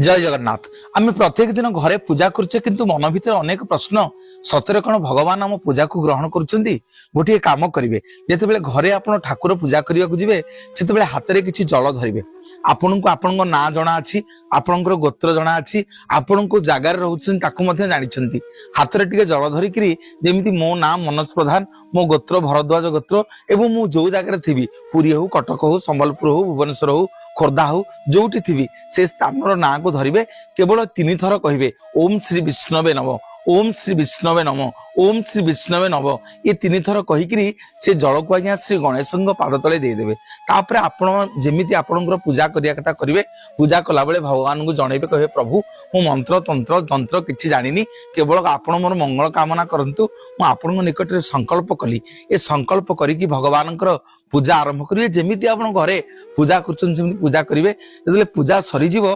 ଜୟ ଜଗନ୍ନାଥ। ଆମେ ପ୍ରତ୍ୟେକ ଦିନ ଘରେ ପୂଜା କରୁଛେ, କିନ୍ତୁ ମନ ଭିତରେ ଅନେକ ପ୍ରଶ୍ନ। ସତରେ କଣ ଭଗବାନ ଆମ ପୂଜାକୁ ଗ୍ରହଣ କରୁଛନ୍ତି? ଗୋଟିଏ କାମ କରିବେ, ଯେତେବେଳେ ଘରେ ଆପଣ ଠାକୁର ପୂଜା କରିବାକୁ ଯିବେ, ସେତେବେଳେ ହାତରେ କିଛି ଜଳ ଧରିବେ। ଆପଣଙ୍କୁ ଆପଣଙ୍କ ନାଁ ଜଣା ଅଛି, ଆପଣଙ୍କର ଗୋତ୍ର ଜଣା ଅଛି, ଆପଣ କୋଉ ଜାଗାରେ ରହୁଛନ୍ତି ତାକୁ ମଧ୍ୟ ଜାଣିଛନ୍ତି। ହାତରେ ଟିକେ ଜଳ ଧରିକିରି, ଯେମିତି ମୋ ନାଁ ମନୋଜ ପ୍ରଧାନ, ମୋ ଗୋତ୍ର ଭରଦ୍ୱାଜ ଗୋତ୍ର ଏବଂ ମୁଁ ଯୋଉ ଜାଗାରେ ଥିବି, ପୁରୀ ହଉ, କଟକ ହଉ, ସମ୍ବଲପୁର ହଉ, ଭୁବନେଶ୍ୱର ହଉ, ଖୋର୍ଦ୍ଧା ହଉ, ଯୋଉଠି ଥିବି ସେ ସ୍ଥାନର ନାଁକୁ ଧରିବେ। କେବଳ 3 ଥର କହିବେ, "ଓମ୍ ଶ୍ରୀ ବିଷ୍ଣବେ ନମ, ଓମ୍ ଶ୍ରୀ ବିଷ୍ଣବେ ନମ, ଓମ୍ ଶ୍ରୀ ବିଷ୍ଣବେ ନମ।" ଏ 3 ଥର କହିକିରି ସେ ଜଳକୁ ଆଜ୍ଞା ଶ୍ରୀ ଗଣେଶଙ୍କ ପାଦ ତଳେ ଦେଇଦେବେ। ତାପରେ ଆପଣ ଯେମିତି ଆପଣଙ୍କର ପୂଜା କରିବା କଥା କରିବେ। ପୂଜା କଲାବେଳେ ଭଗବାନଙ୍କୁ ଜଣେଇବେ, କହିବେ, "ପ୍ରଭୁ, ମୁଁ ମନ୍ତ୍ର ତନ୍ତ୍ର ଯନ୍ତ୍ର କିଛି ଜାଣିନି, କେବଳ ଆପଣ ମୋର ମଙ୍ଗଳ କାମନା କରନ୍ତୁ। ମୁଁ ଆପଣଙ୍କ ନିକଟରେ ସଂକଳ୍ପ କଲି।" ଏ ସଂକଳ୍ପ କରିକି ଭଗବାନଙ୍କର ପୂଜା ଆରମ୍ଭ କରିବେ। ଯେମିତି ଆପଣ ଘରେ ପୂଜା କରୁଛନ୍ତି, ସେମିତି ପୂଜା କରିବେ। ଯେତେବେଳେ ପୂଜା ସରିଯିବ